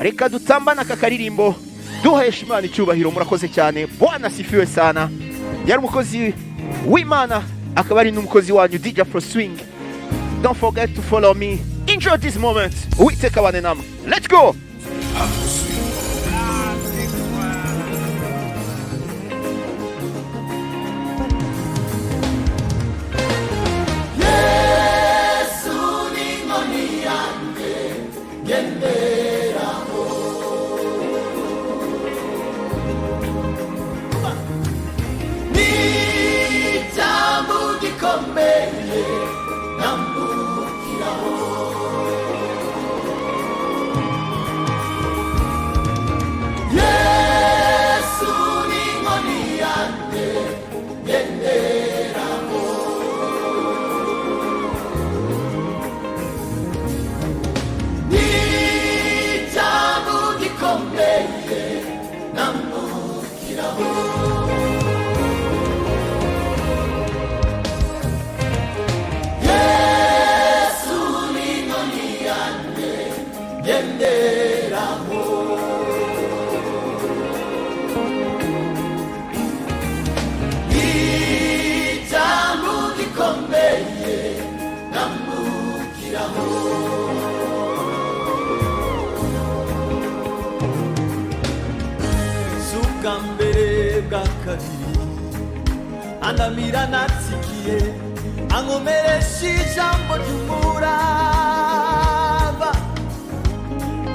Reka dutambane aka karirimbo duhesha Imana icyubahiro. Murakoze cyane. Bwana asifiwe sana. Yari umukozi w'Imana, akaba ari n'umukozi wanyu, DJ Afro Swing. Don't forget to follow me. Enjoy this moment. Uwiteka abane namwe. Let's go. Afro Swing. Yesu ni inkoni yanjye ngenderaho, ni icyambu gikomeye nambukiraho. Yesu ni inkoni yanjye ngenderaho, ni icyambu gikomeye nambukiraho. Yesu ni inkoni yanjye ngenderaho, icyambu gikomeye nambukiraho. Si ubwa mbere, bwa kabiri, andamira natsikiye, ankomeresha ijambo ry'umurava,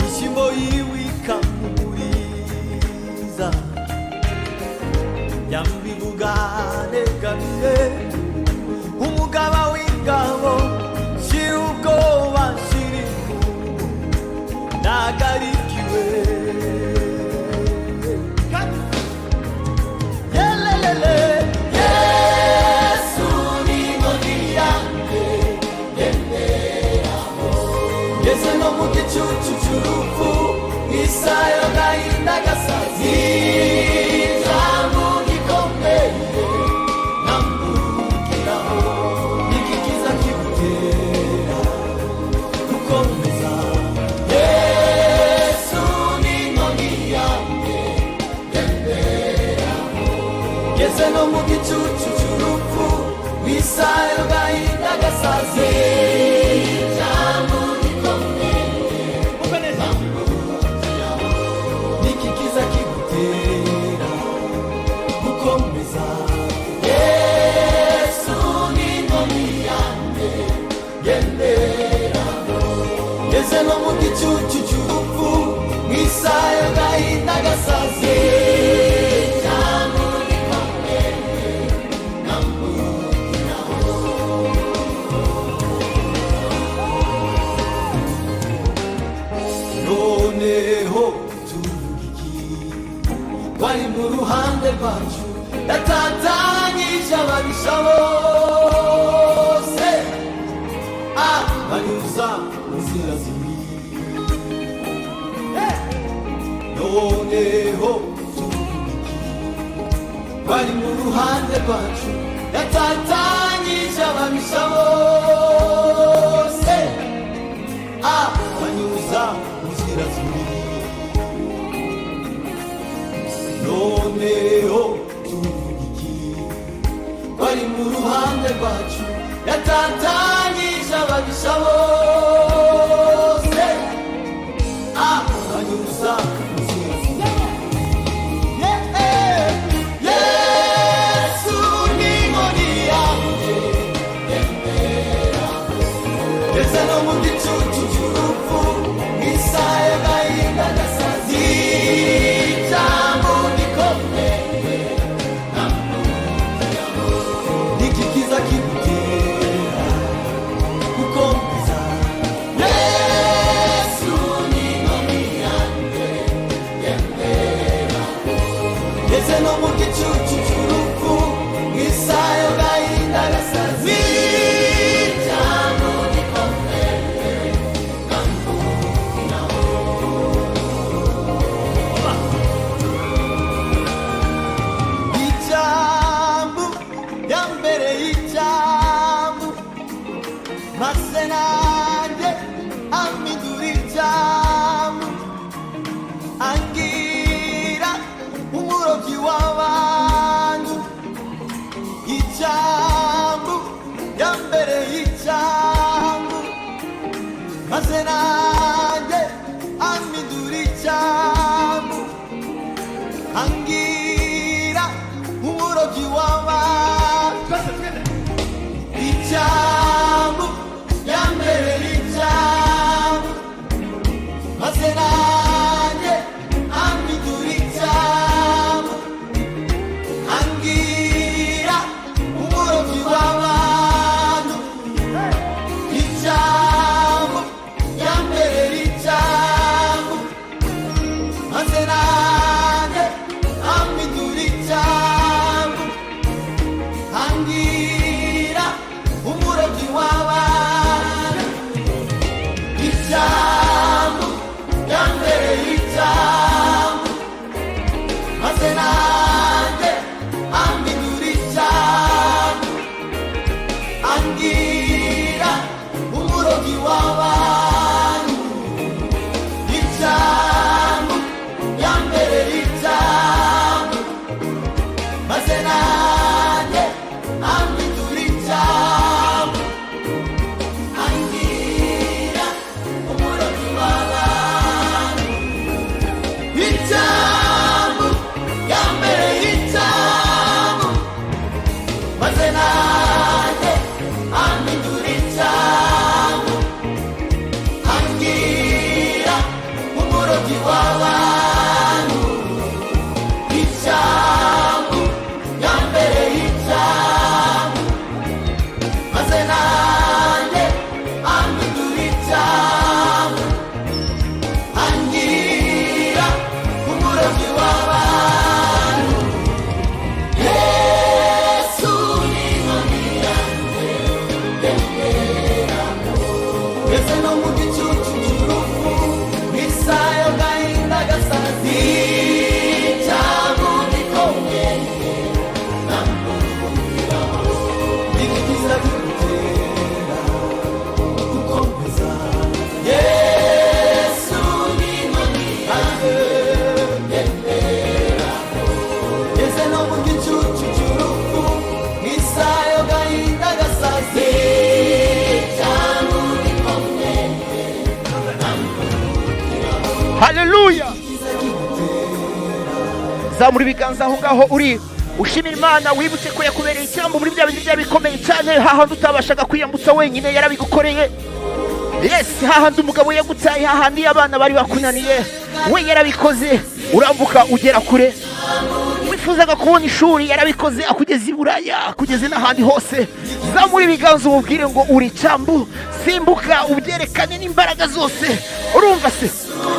ishyimbo yiwe ikampumuriza, yambivuga negamiye umugaba w'ingabo. Shira ubwoba, shira impumu, nagarikiwe. Yelelele. Yesu ni inkoni yanjye ngenderaho, ngeze no mu gicucu cy'urupfu, isayo gahinda gasazi, ijambo gikomeye nambukiraho. Niki kiza kigutera gukomeza? Yesu ni inkoni yanjye ngenderaho, ngeze no mu gicucu cy'urupfu, isayo gahinda gasazi, ijambo gikomeye nambukiraho. Niki kiza kigutera gukomeza? Yesu ni inkoni yanjye ngenderaho, ngeze no mu gicucu cy'urupfu, mu isaha y'agahinda gasaze, ijambo gikomeye nambukiraho. Noneho tuvuga iki? Bari mu ruhande rwacu, yatatanyije ababisha bose, abanyuza mu nzira zibiri. Noneho tuvuga iki? Bari mu ruhande rwacu, yatatanyije ababisha bose, abanyuza mu nzira zibiri. Noneho tuvuga iki? Bari mu ruhande rwacu, yatatanyije ababisha bose, abanyuza mu nzira zibiri. Yesu ni inkoni yanjye ndetse no mu gicucu cy'urupfu, isaha y'agahinda gasazi, ijambo gikomeye nambukiraho. Niki kiza kigutera gukomeza? Yesu ni inkoni yanjye. W'abantu icyambu yambere y'icyambu, maze nanjye ampindura icyambu, angira umurobyi w'abantu. Yesu ni inkoni yanjye ngenderamo, ndetse no mu gicucu cy'urupfu, mu isaha y'agahinda gasazi, icyambu gikomeye nambumbiraho igikiza kigutera gukomeza. Yesu ni inkoni yanjye ngenderamo, ngeze no mu gicucu cy'urupfu, mu isaha y'agahinda gasazi, icyambu gikomeye. Haleluya! Zamura ibiganza aho ngaho uri, ushimira Imana, wibutse ko yakubereye icyambu muri bya bindi byari bikomeye cyane, hahandi utabashaga kwiyambutsa wenyine, yarabigukoreye. Yes, hahandi umugabo yagutaye, hahandi abana bari bakunaniye, we yarabikoze, urambuka ugera kure. Wifuzaga kubona ishuri, yarabikoze, akugeza i Buraya, akugeze n'ahandi hose. Zamura ibiganza umubwire ngo uri icyambu. Simbuka ubyerekane n'imbaraga zose. Urumva se?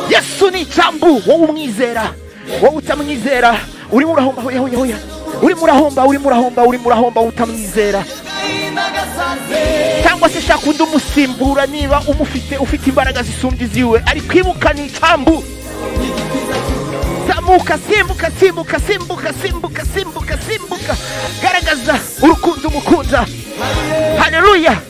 Yesu ni icyambu. Wowe umwizera, wowe utamwizera, urimo urahomba. Hoya, hoya, hoya, urimo urahomba, urimo urahomba, urimo urahomba utamwizera. Agahinda gasazi. Cyangwa se shaka undi umusimbura niba umufite, ufite imbaraga zisumbye iziwe. Ariko ibuka, ni icyambu. Zamuka, simbuka, simbuka, simbuka, simbuka, simbuka, simbuka, garagaza urukundo umukunda. Haleluya!